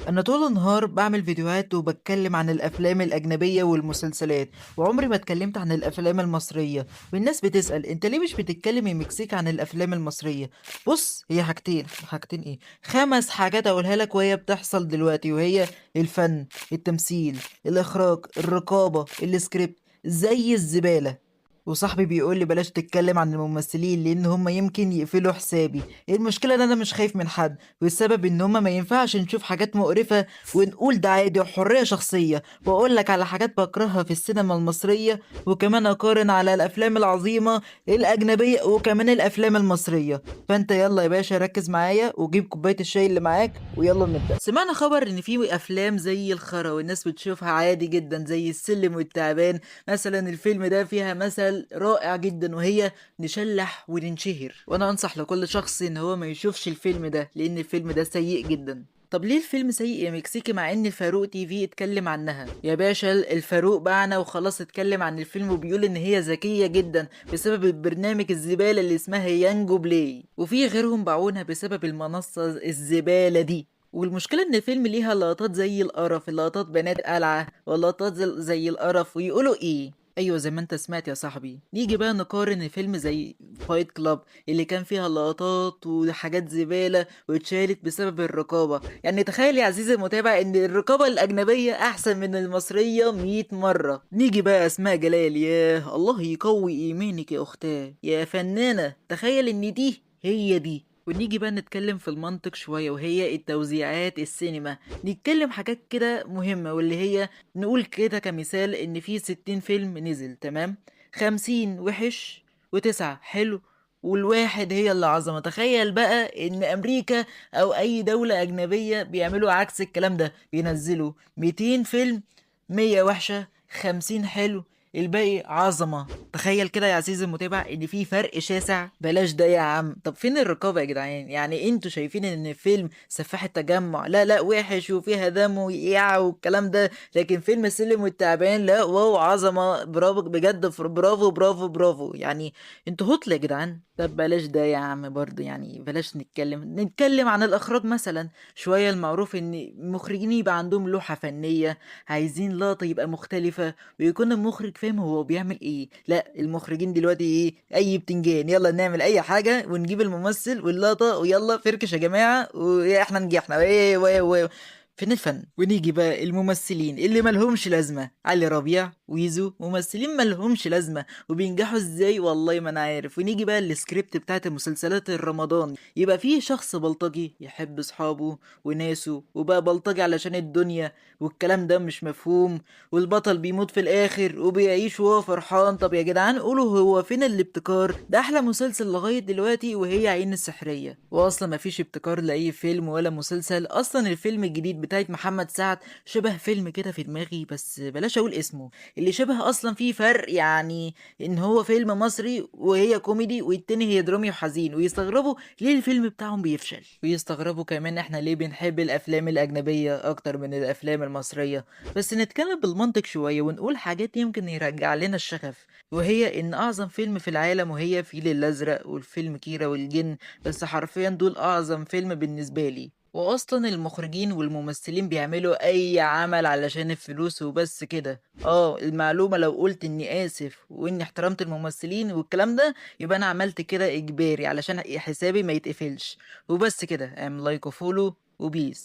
أنا طول النهار بعمل فيديوهات وبتكلم عن الأفلام الأجنبية والمسلسلات، وعمري ما اتكلمت عن الأفلام المصرية. والناس بتسأل أنت ليه مش بتتكلم يا مكسيك عن الأفلام المصرية؟ بص، هي حاجتين، حاجتين إيه؟ 5 حاجات أقولها لك وهي بتحصل دلوقتي، وهي الفن، التمثيل، الإخراج، الرقابة، السكريبت، زي الزبالة. وصاحبي بيقول لي بلاش تتكلم عن الممثلين لان هم يمكن يقفلوا حسابي. المشكلة ان انا مش خايف من حد، والسبب ان هم ما ينفعش نشوف حاجات مقرفة ونقول ده عادي وحريه شخصية. واقول لك على حاجات بكرهها في السينما المصرية، وكمان اقارن على الافلام العظيمة الاجنبية وكمان الافلام المصرية. فانت يلا يا باشا ركز معايا وجيب كوباية الشاي اللي معاك ويلا نبدا. سمعنا خبر ان في افلام زي الخرا والناس بتشوفها عادي جدا، زي السلم والتعبان مثلا. الفيلم ده فيها مثل رائع جدا، وهي نشلح وننشهر. وانا انصح لكل شخص ان هو ما يشوفش الفيلم ده لان الفيلم ده سيء جدا. طب ليه الفيلم سيء يا مكسيكي مع ان الفاروق تي في اتكلم عنها؟ يا باشا الفاروق باعنا وخلاص، اتكلم عن الفيلم وبيقول ان هي ذكية جدا بسبب البرنامج الزبالة اللي اسمها يانجو بلاي، وفي غيرهم باعونا بسبب المنصة الزبالة دي. والمشكلة ان الفيلم ليها لقطات زي القرف، لقطات بنات قلعة ولقطات زي القرف، ويقولوا ايه؟ ايوه زي ما انت سمعت يا صاحبي. نيجي بقى نقارن الفيلم زي فايت كلاب اللي كان فيها لقطات وحاجات زبالة واتشالت بسبب الرقابة. يعني تخيل يا عزيزي المتابع ان الرقابة الأجنبية احسن من المصرية 100 مرة. نيجي بقى اسماء جلال، ياه الله يقوي ايمانك يا اختاه يا فنانة، تخيل ان دي هي دي. ونيجي بقى نتكلم في المنطق شوية، وهي التوزيعات السينما. نتكلم حاجات كده مهمة، واللي هي نقول كده كمثال ان في 60 فيلم نزل، تمام؟ 50 وحش و9 حلو، والواحد هي اللي عظمة. تخيل بقى ان امريكا او اي دولة اجنبية بيعملوا عكس الكلام ده، بينزلوا 200 فيلم، 100 وحشة، 50 حلو، الباقي عظمة. تخيل كده يا عزيزي المتابع ان في فرق شاسع. بلاش ده يا عم، طب فين الرقابة يا جدعان؟ يعني انتوا شايفين ان فيلم سفاح التجمع لا لا وحش وفيها دم ويع والكلام ده، لكن فيلم السلم والتعبان لا wow عظمة، برافو بجد، برافو برافو برافو. يعني انتوا هطل يا جدعان. طب بلاش ده يا عم برضه، يعني بلاش نتكلم عن الاخراج مثلا شوية. المعروف ان المخرجين يبقى عندهم لوحة فنية، عايزين لقطة يبقى مختلفة ويكون المخرج فاهم هو بيعمل ايه. لا المخرجين دلوقتي ايه، اي بتنجان، يلا نعمل اي حاجة ونجيب الممثل واللقطة ويلا فركش يا جماعة واحنا نجحنا، ايه وايه وايه، فين الفن؟ ونيجي بقى الممثلين اللي ملهمش لازمة، علي ربيع ويزو، ممثلين ملهمش لازمة وبينجحوا ازاي والله ما انا عارف. ونيجي بقى السكريبت بتاعت المسلسلات الرمضان، يبقى فيه شخص بلطجي يحب اصحابه وناسه وبقى بلطجي علشان الدنيا والكلام ده مش مفهوم، والبطل بيموت في الاخر وبيعيش وهو فرحان. طب يا جدعان قولوا هو فين الابتكار؟ ده احلى مسلسل لغاية دلوقتي وهي عين السحرية، واصلا مفيش ابتكار لاي فيلم ولا مسلسل. اصلا الفيلم الجديد بتاعت محمد سعد شبه فيلم كده في دماغي بس بلاش اقول اسمه، اللي شبه اصلا فيه فرق، يعني ان هو فيلم مصري وهي كوميدي والتاني هي درامي وحزين، ويستغربوا ليه الفيلم بتاعهم بيفشل، ويستغربوا كمان احنا ليه بنحب الافلام الاجنبية اكتر من الافلام المصرية. بس نتكلم بالمنطق شوية ونقول حاجات يمكن يرجع لنا الشغف، وهي ان اعظم فيلم في العالم وهي فيل الازرق والفيلم كيرة والجن، بس حرفيا دول اعظم فيلم بالنسبة لي. واصلا المخرجين والممثلين بيعملوا اي عمل علشان الفلوس وبس كده. المعلومة لو قلت اني اسف واني احترمت الممثلين والكلام ده يبقى انا عملت كده اجباري علشان حسابي ما يتقفلش وبس كده. اعمل like و follow و peace.